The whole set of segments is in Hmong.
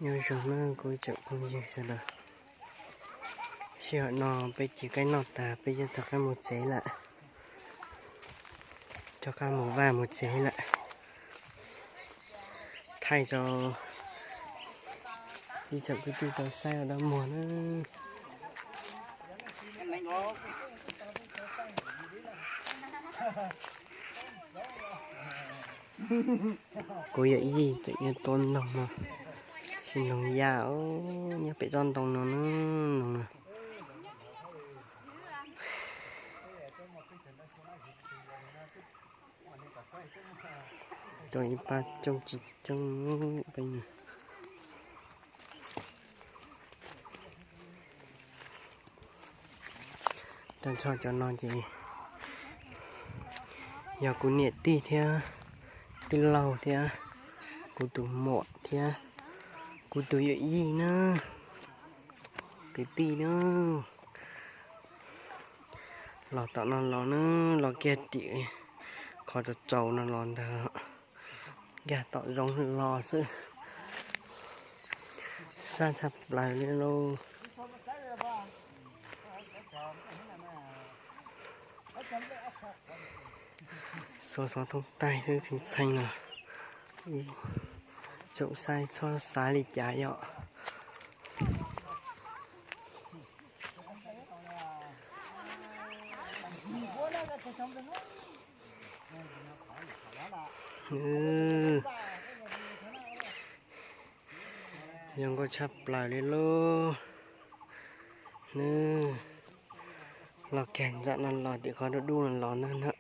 Nyob zoo na kuv tsoom phooj ywg sawv daws. Sij hawm no peb cia kaij noj tas peb yuav rov qab mus tsev lawm. Rov qab mus vaj mus tsev lawm. Thaij rau ib tsoom kwv tij tau saib ua dab muag na. Kuv yawm yij tseem yuav tua ntoo no, sis ntoo yaj nyob pem tsob ntoo no na, ntoo no. Coob ib pab coob tsis coob peb. Tag nrho cov no ces yog kuv niam tij thiab tij laug thiab kuv tus muam thiab kuv tus yawm yij na, kwv tij na. Los tom no los na, los kiag tim qhov tsaus tsaus no los ntag. Nkag tom zoov los xwb. Sab tshaj plaws li lauj. Xuas xov tooj taij xwb txheej txheej no. Tsoom saib txhob xav li cas yom. Zoo nkauj tshaj plaws li lauj. Nws los kiag nram no los tim qhov dub dub no los na na.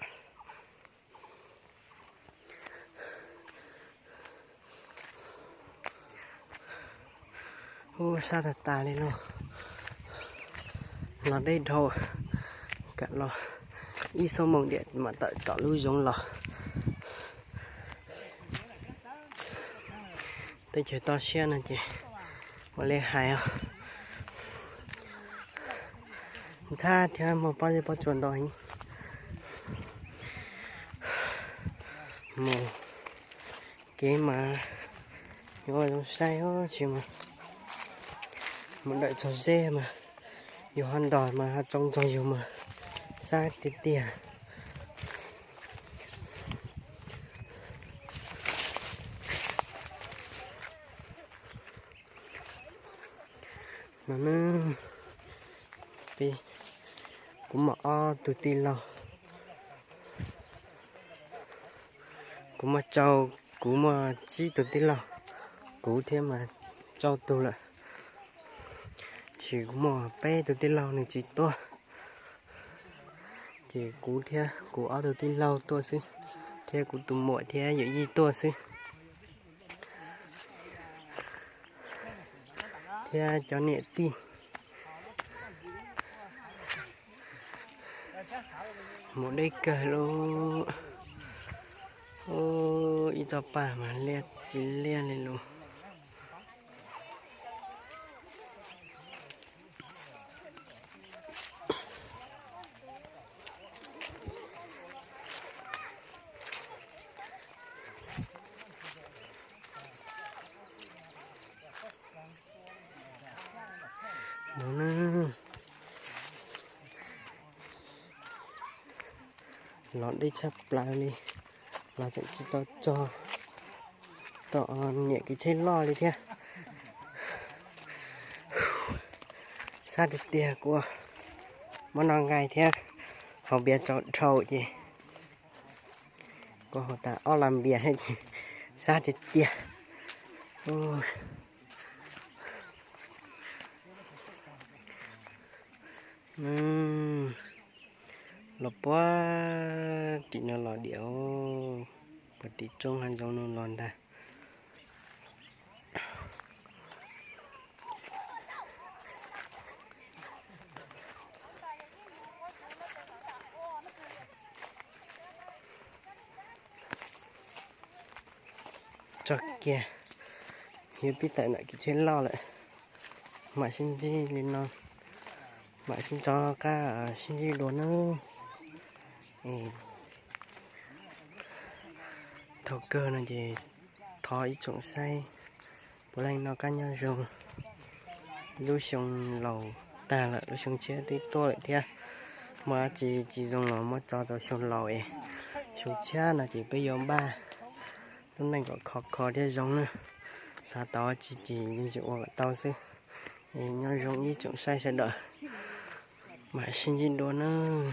Ub, sab tag tas li lauj. Los deb dhau, kam los ib xuab moos diam mam tawm tom lub zoov los. Teb chaws toj siab no ces ua li hais os, ntxhab thiab muaj pob zeb pob tsuas ntau heev. Mus kev mas yuav ua zoo saib os, tsis mas mus dawm txog zeb mas yus ho ntog mas ho tsoo txog yus mas sab tiag tiag. No na, peb, kuv muaj ob tug tij laug, kuv muaj tsau, kuv muaj tsib tug tij laug, kuv thiab mas tsau tug lawm. Sis kuv muaj peb tug tij laug nws tsis tuaj, ces kuv thiab kuv ob tug tij laug tuaj xwb, thiab kuv tus muam thiab yawm yij tuaj xwb, thiab cov niam tij. Mus deb kawg lauj. Ib txoj paj mas liab tsis liab li lauj. No na, los deb tshaj plaws li, los tseem tsis tau txog tom niam kev tsheb loj li thiab. Sab tiag tiag, kuv muab noj nqaij thiab haus npias tsaus dhau ces kuv haus tas ob las npias thiab ces sab tiag tiag. Los puag tim no los diam, puag tim roob hav zoov no los ntag. Tso kiag, yuav pib tawm ntawm kev tsheb loj lawm. Mam sib ntsib li no, mam sib ntsib qab sib ntsib dua nawb. Thaum kawg no ces thov ib tsoom saib Puav leej noj qab nyob zoo. Lub xyoo laus tag lawm, lub xyoo tshiab twb tuaj lawm thiab. Muaj dab tsi tsis zoo los muab tso rau xyoo laus es xyoo tshiab no ces peb yuav npaj lub neej kom khov kho thiab zoo na. Xav tau dab tsi ces yeej tsis ua kom tau xwb. Es nyob zoo ib tsoom saib sawv daws, mam sib ntsib dua nawb.